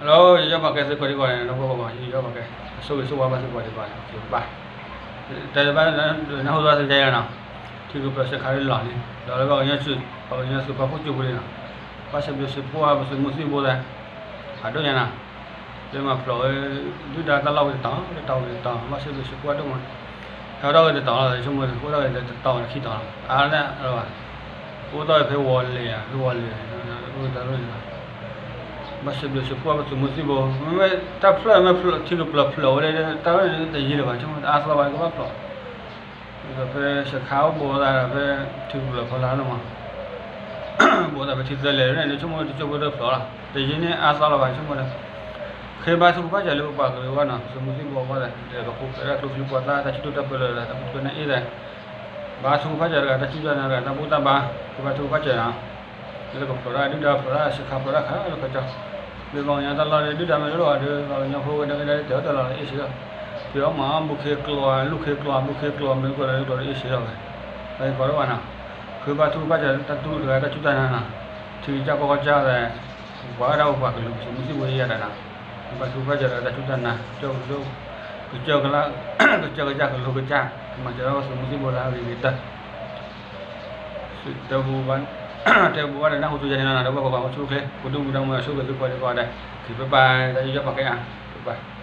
လၢယယီၣ်ပာ်ကဲသုကိးဒံကိးဂၤန့ၣ် ဒီပုၢ်ဝဲၢ်ကိးဂၤ ယယီၣ်ပာ်ကဲ အဆိၣ်ဂ့ၤဆိၣ်ဝါဘၣ်သုကိးဒံကိးဂၤန့ၣ် ဘၣ် တၢ်ဘၣ်နၢ်ဟူသီသ့ၣ်ညါနီၤ, ထံကပျၢၤစခါလၢလီၤလံ ဒီးလၢပှၤကညီစု ပှၤကညီသုးပာ်ဖှိၣ်ကၠိပူၤန့ၣ်နီၤ, ဘၣ်စံးဘျုးစံးဖှိၣ်ပသုးမုၢ်သံၣ်ဘိသ့ၣ် အဒိၣ်ညါနီၤ, လၢမၤဖျိးဝဲ ဒုၣ်ဒါတၢ်လီၢ်ဝံၤတတီၤ တတီၤဝံၤတတီၤ ဘၣ်စံးဘျုးစံးဖှိၣ်ဒိၣ်မး, ဟဲထီၣ်ဝဲတတီၤလီၤ ဆိကမိၣ် အိၣ်ထီၣ်ဝဲတတီၤဝဲခံတီၤလီၤ အါန့ၣ်လီၤဘၣ်, အိၣ်ထီၣ်ဝဲဖဲဝီၤလ့ၤဧါ ဖဲဝီၤလ့ၤ တၢ်လီၢ်န့ၣ်လီၤ ဘၣ်စံးဘျုးစံးဖှိၣ်ပသုးမုၢ်သံၣ်ဘိ, မ့မ့ၢ်တၢ်ဖျၢၣ်မ့ၢ်ဖျိး ထံကပျၢၤဖျိးဝဲဒၣ် တၢ်ဝဲန့ၣ်တယံာ်လၢၤဘၣ် ဆိကမိၣ် တအါသီဘၣ် ကဘၣ်ဖျိး, ဒီးဖဲစခါအိၣ်ဘိသးဒီးဖဲ ထံကပျၢၤဖီလာ်န့ၣ်မး ဘိသးဖဲထံသၢလဲၣ်န့ၣ် ဆိကမိၣ်တကၠိဖိတဖျိးလီၤ တယံာ်န့ၣ်အါသီလၢၤဘၣ် ဆိကမိၣ်ဒီး ဃ့ဘါထုကဖၣ်စၢၤလၢပပှၤကလုာ်အဂီၢ်နီၤ ပသုးမုၢ်သံၣ်ဘိအဂီၢ်ဒီး ပကခိးကဲဒၣ်ကျိချံမျိာ်သၣ် တၢ်စံၣ်တူၢ်တၢ်ပၢလၢာ်ဒီး တၢ်ပတုာ်န့ၢ်အ့ၣ်သး ဘါထုကဖၣ်စၢၤတဂၤ တၢ်စူၢ်တၢ်နာ်တဂၤ တၢ်ဘူၣ်တၢ်ဘါ ဃ့ဘါထုကဖၣ်စၢၤနီၤ လၢကဖျိးတၢ်ဒုၣ်ဒါဖျိးတၢ်စခါဖျိးတၢ်ခါလၢကစီၣ်, လၢပှၤကညီတၢ်လီၢ်ဒီးဒုၣ်ဒါမ့ၢ်တအိၣ်ဘၣ်ဒီး ပှၤကညီဖိဝဲဒၣ်ကဒါတဲအီၤတၢ်လီၢ်လၢအ့ၣ်စ့လီၤ, ဖံးအီၣ်မၤအီၣ် ဘူးခ့ကျိး လူၢ်ခ့ကျိး ဘူးခ့ကျိး မ့ၢ်ကီးလၢကျိးလၢအ့ၣ်စ့လီၤဝဲ, ပှၤကိးဒိၣ်ဘၣ်နီၤ, ဃ့ဘါထုကဖၣ်စၢၤတၢ်တူၢ်တဂၤတၢ်စူၢ်တၢ်နာ်နီၤ, ထံကစၢ်ကီၢ်ကစၢ်ဒီး ပှၤဝဲဒၣ်ပပှၤကလုာ်ပသုးမုၢ်သံၣ်ဘိယဲယၤဒီးနီၤ, ဃ့ဘါထုကဖၣ်စၢၤဒီးတၢ်စူၢ်တၢ်နာ် ကစၢၢ် ကစၢၢ်ကစၢ်ကလိကစၢ် ကမၤစၢၤထီၣ်ပသုးမုၢ်သံၣ်ဘိလၢအဂ့ၤဂ့ၤတၢ် တဲပူဘၣ်ဒီးနၢ်ဟူသ့ၣ်ညါန့ၣ်လီၤနီၤ ဒီပုၢ်ဝဲၢ်ကိးဂၤ အိၣ်ဆူၣ်အိၣ်ချ့ ပဒုၣ်ပဒါမုၣ် အဆိၣ်ဂ့ၤသုကိးဒံကိးဂၤဒဲး, က့ၤ bye bye တၢ်ယယီၣ်ပာ်ကဲဧါ, bye bye.